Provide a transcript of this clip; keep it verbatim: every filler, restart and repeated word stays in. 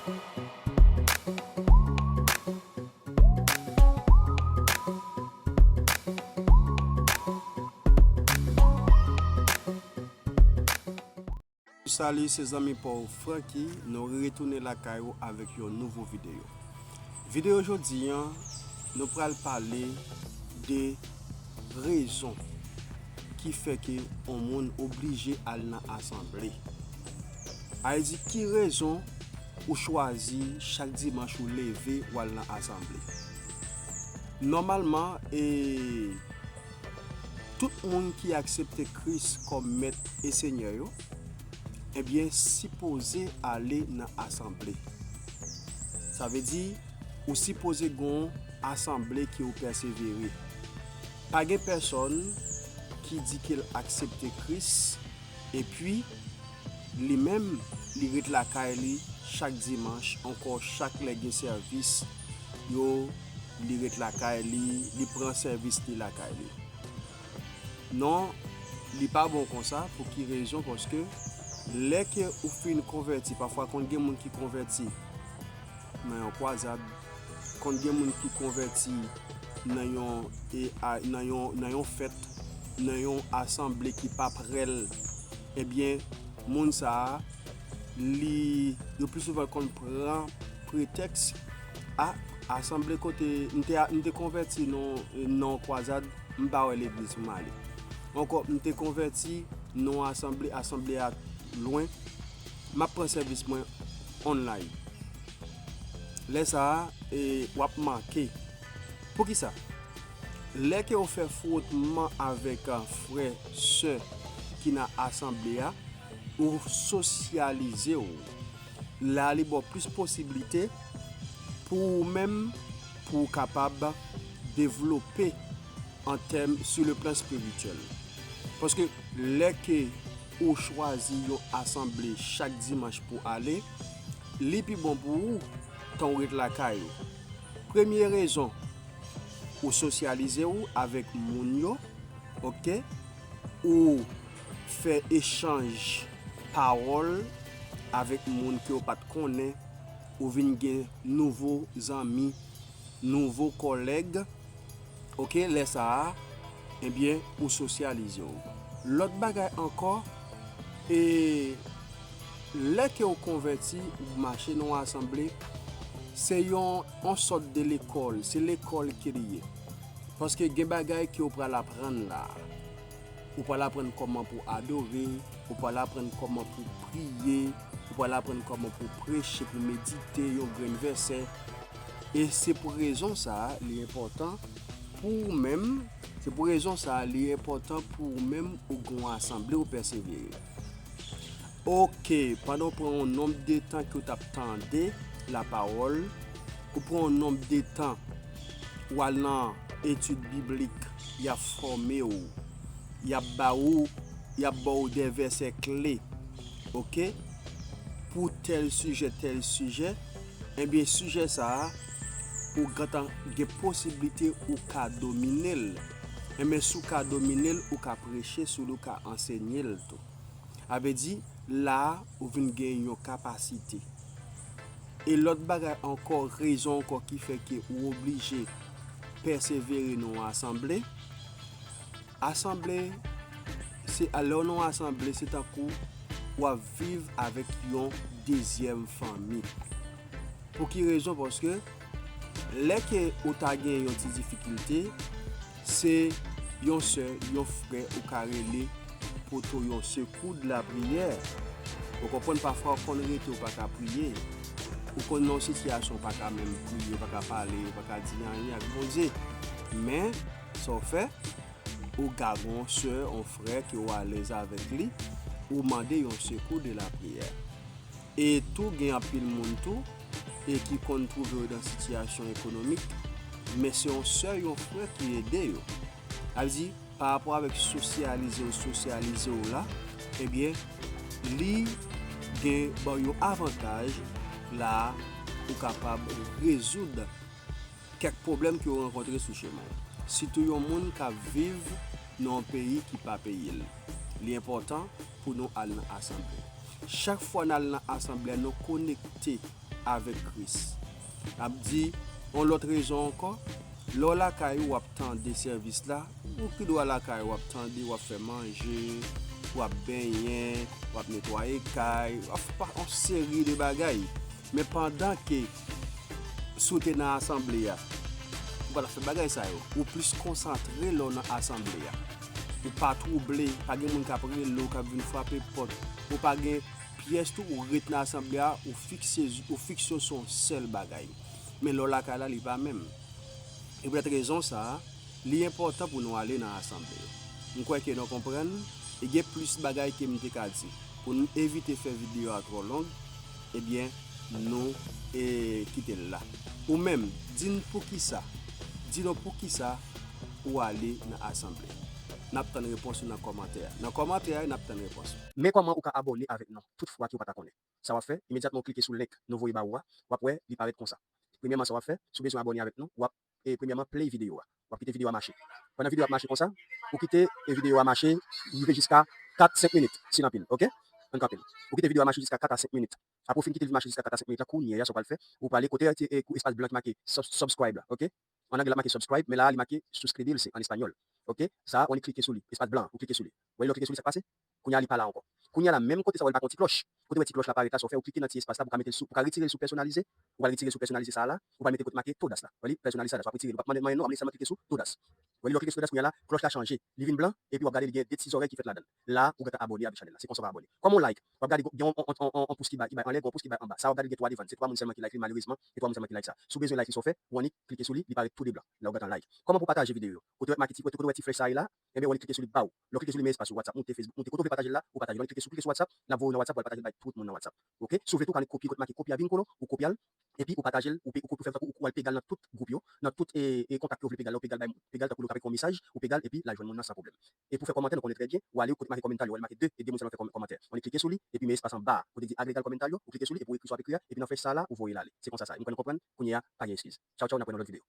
Salut, se zanmi pa w Francky, nou retounen lakay ou avèk yon nouvo videyo. Videyo jodi a, nou pral pale de rezon ki fè ke yon moun oblije al nan asanble. A di, ki rezon ou chwazi chak dimanch ou leve ou al nan asanble? Nòmalman, e, tout moun ki aksepte Kris kòm Mèt e Senyè yo, ebyen, sipoze ale nan asanble. Sa vle di, ou sipoze gon asanble ke ou pèsevere. Pa gen pèsòn ki di ke l aksepte Kris, epi li menm, li ret lakay li chak dimanch, ankò chak lè gen sèvis, yo, li ret lakay li, li pran sèvis li lakay li. Non, li pa bon konsa. Pou ki rezon? Paske lè ke ou fin konvèti, pafwa konn gen moun ki konvèti nan yon kwazad, konn gen moun ki konvèti nan yon, e, a, nan yon, nan yon fèt, nan yon asanble ki pa prè l, ebyen, moun sa a, li, yo pli souvan konn pran pretèks, a, asanble kote m te, m te konvèti nan, nan yon kwazad, m pa wè legliz pou m ale. Ankò, m te konvèti nan yon asanble, asanble a lwen, m ap pran sèvis mwen online. Lè sa a, e, w ap manke. Poukisa? Lè ke w fè fwotman avèk, a, frè, sè ki nan asanble a, ou sosyalize w. La, li ba w plis posiblite pou ou menm, pou w kapab devlope an tèm, sur le plan spirituel. Paske lè ke ou chwazi yon asanble chak dimanch pou ale, li pi bon pou ou tan w ret lakay ou. Premye rezon, ou sosyalize w avèk moun yo, oke? Ou fè echanj pawòl avèk moun ke w pa t konnen, ou vin gen nouvo zanmi, nouvo kòlèg, oke, lè sa a, ebyen, ou sosyalize w. Lòt bagay ankò, e, lè ke w konvèti, ou mache nan yon asanble, se yon, yon sòt de lekòl, se lekòl ke li ye. Paske gen bagay ke w pral aprann la. Ou pral aprann kòman pou adore, ou pral aprann kòman pou priye, ou pral aprann kòman pou preche, pou medite yon grenn vèsè. E se pou rezon sa a, li enpòtan pou ou menm, se pou rezon sa a, li enpòtan pou ou menm ou gen yon asanble ou pèsevere. Oke, pandan w pran yon nonb de tan ke w t ap tande lapawòl, ou pran yon nonb de tan, w al nan etid biblik, y ap fòme w, y ap ba ou, y ap ba w de vèsè kle, oke, pou tèl sijè, tèl sijè, ebyen, sijè sa a, ou gentan gen posiblite ou ka domine l. Ebyen, si w ka domine l, ou ka preche sou li, ou ka ansenye l tou. A vle di, la a, ou vin gen yon kapasite. E lòt bagay ankò, rezon ankò ki fè ke ou oblije pèsevere nan yon asanble. Asanble, se, lè w nan yon asanble, se tankou w ap viv avèk yon dezyèm fanmi. Pou ki rezon? Paske lè ke ou ta gen yon ti difikilte, se yon sè, yon frè ou ka rele pou tou yon sekou de lapriyè. Ou konprann, pafwa ou konn rete, ou pa ka priye. Ou konn nan yon sitiyasyon ou pa ka menm priye, ou pa ka pale, ou pa ka di anyen ak Bondye. Men, sa w fè, ou ka gen yon sè, yon frè ke w alèz avèk li, ou mande yon sekou de lapriyè. E tou, gen anpil moun tou, e ki konn twouve yo nan sitiyasyon ekonomik, men se yon sè, yon frè ki ede yo. Sa vle di, pa rapò avèk sosyalize w, sosyalize w la, ebyen, li gen ba w yon avantaj la, ou kapab rezoud kèk pwoblèm ke w rankontre sou chemen w. Sitou yon moun k ap viv nan yon peyi ki pa peyi l. Li enpòtan pou nou al nan asanble. Chak fwa n al nan asanble a, nou konekte avèk Kris. N ap di, yon lòt rezon ankò, lè w lakay ou, w ap tande sèvis la, ou ki dwa lakay ou, w ap tande, w ap fè manje, w ap benyen, w ap netwaye kay, w ap fè yon seri de bagay. Men pandan ke si w te nan asanble a, ou pa t ap fè bagay sa yo. Ou plis konsantre lè w nan asanble a. Ou pa twouble, pa gen moun k ap rele w, k ap vin frape pòt. Ou pa gen pyès tou, ou ret nan asanble a, ou fikse, ou fikse w sou yon sèl bagay. Men lè w lakay la, li pa menm. E poutèt rezon sa a, li enpòtan pou nou ale nan asanble yo. M kwè ke nou konprann, e gen plis bagay ke m te ka di. Pou n evite fè videyo a twò long, ebyen, nou e, kite l la. Ou menm, di n poukisa, di nou poukisa ou ale nan asanble. N ap tann repons ou nan kòmantè a. Nan kòmantè a, n ap tann repons ou. Men kòman ou ka abòne avèk nou, tout fwa ke w pa ta konnen. Sa w ap fè, imedyatman ou klike sou link nou voye ba ou a, w ap wè li parèt konsa. Premyèman, sa w ap fè, si w bezwen abòne avèk nou, w ap, e, premyèman, play videyo a. W ap kite videyo a mache. Pandan videyo a ap mache konsa, ou kite, e, videyo a mache, rive jiska kat, senk minit, si n anpil, oke? Ann kanpe l. Ou kite videyo a mache jiska kat a senk minit. Apre w fin kite l mache jiska kat a senk minit la, kounye a, sa w pral fè, ou prale kote, e, espas blan ki make sub-, subscribe la, oke? An anglè, l ap make subscribe, men la a, li make suscribirse an espanyòl. Oke? Sa a, w annik klike sou li. Espas blan an, ou klike sou li. Ou wè lè w klike sou li, sa k pase? Kounye a, li pa la ankò. Kounye a la, menm kote sa a, w wè l pa gen yon ti klòch. Kote w wè ti klòch la parèt la, sa w fè, ou klike nan ti espas la pou w ka mete l sou, pou w ka retire l sou pèsonalize. Ou pral retire l sou pèsonalize sa a la, ou pral mete kote make todas la. Wè li, pèsonalize sa a la, sa w ap retire l. Ou p ap mande, mande non, w ap sèlman klike sou todas. Wè li, lè w klike sou todas, kounye a la, klòch la chanje. Li vin blan, epi w ap gade li gen de ti zòrèy ki fèt ladan l. La, ou gentan abòne avèk chanèl la. Se konsa w ka abòne. Kòman w like? W ap gade gen yon, yon, yon, yon, yon pous ki bay, ki bay anlè, gen yon pous ki bay anba. Sa w ap gade gen twa devan. Se twa moun sèlman ki like li, malerezman, se twa moun sèlman ki like sa. Si w bezwen like li, sa w fè, ou annik klike sou li, li parèt tou de blan. La, ou gentan like. Kòman pou pataje videyo yo? Kote w wè make ti, kote, kote w wè ti flèch sa a ye la, enben, ou annik klike sou li, baw. Lè w klike sou li, men espas sou WhatsApp, moute Facebook, moute kote w vle pataje l la, ou pataje l. Ou annik klike sou, klike sou WhatsApp, l ap voye w nan WhatsApp. Oke? Si w vle tou, ou ka annik kopye kote make kopye a vin kolo, ou kopye l, epi ou pataje l, ou pe-, ou kopye, ou fè tankou ou, ou al pega l nan tout gwoup yo, nan tout, e, e, kontak ke w vle pega l la, ou pega l bay moun. Pega l tankou lè w ka pran yon mesaj, ou pega l epi l al jwenn moun nan san pwoblèm. E pou fè kòmantè, nou konnen trè byen, ou ale kote make kòmantè yo, ou al make de, e de moun sèlman fè kòm-, kòmantè. Ou annik klike sou li, epi men espas anba a, kote di agregar kòmantè yo, ou klike sou li, epi ou ekri sa w ap ekri a, epi nan flèch sa a la, ou voye l ale. Se konsa sa ye. M kwè nou konprann, kounye a, pa gen eskiz. Tchaw, tchaw, n ap wè nan lòt videyo.